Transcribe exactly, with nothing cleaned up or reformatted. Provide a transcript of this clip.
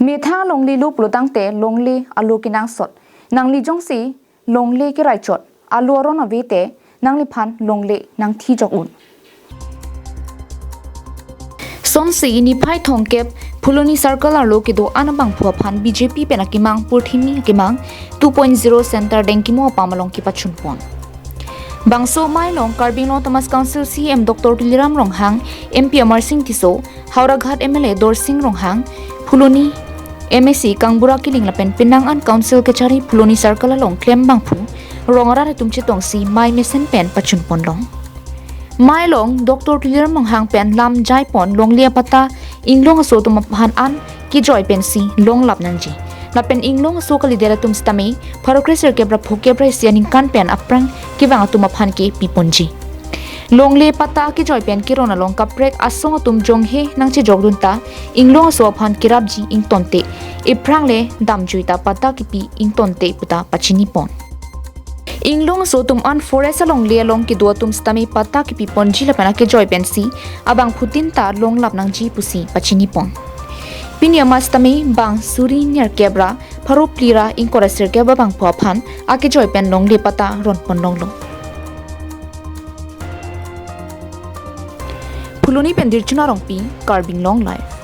Methang longle lo pulotangte longle alo kenangsot. Nangli jongsi longle keraichot, alo aron ave te nangliphan longle nangthijok un. Sonsi niphai thomkep Phuloni Circle arlo kedo-an abangphu aphan B J P pen akemang Purthimi akemang two point zero center Dengkimo apam along kepachunpon. Bangso amei along Karbi Anglong Autonomous Council C E M Doctor Tuliram Ronghang, M P Amarsing Tisso, Howraghat M L A Dorsing Ronghang, Phuloni M A C Kangbura Killing lapen penang an Council kachari Phuloni Circle along klem abangphu rong arat atum chetongsi amei mesen pen pachunpon long. Amei along Doctor Tuliram Ronghang pen lam jaipon longle apatta inglong aso atum aphan an kejoi pensi longlap nangji. Lapen inglong aso kalidet atum sitame pharo kresirkep ra phokep ra isi aningkan pen aphrang kevang atum aphan ke piponji. Longle patta kejoi pen keron along kaprek asong atum jonghe nangchejokdun ta inglong aso aphan kerapji ingtonte, ephrang le damjui ta patta kepi ingtonte puta pachinipon. Inglong aso atum an forest alongle along kedo atum sitame patta kepiponji lapen akejoi pensi abangphutin ta longlap nangji pusi pachinipon. Pini amei sitame bang suri nerkep ra pharo phli ra ingkoi ra sirkep abangphu aphan akejoi pen longle patta ronpon longlo. Phuloni pen Dirchuna Rongpi, Karbi Anglong Live.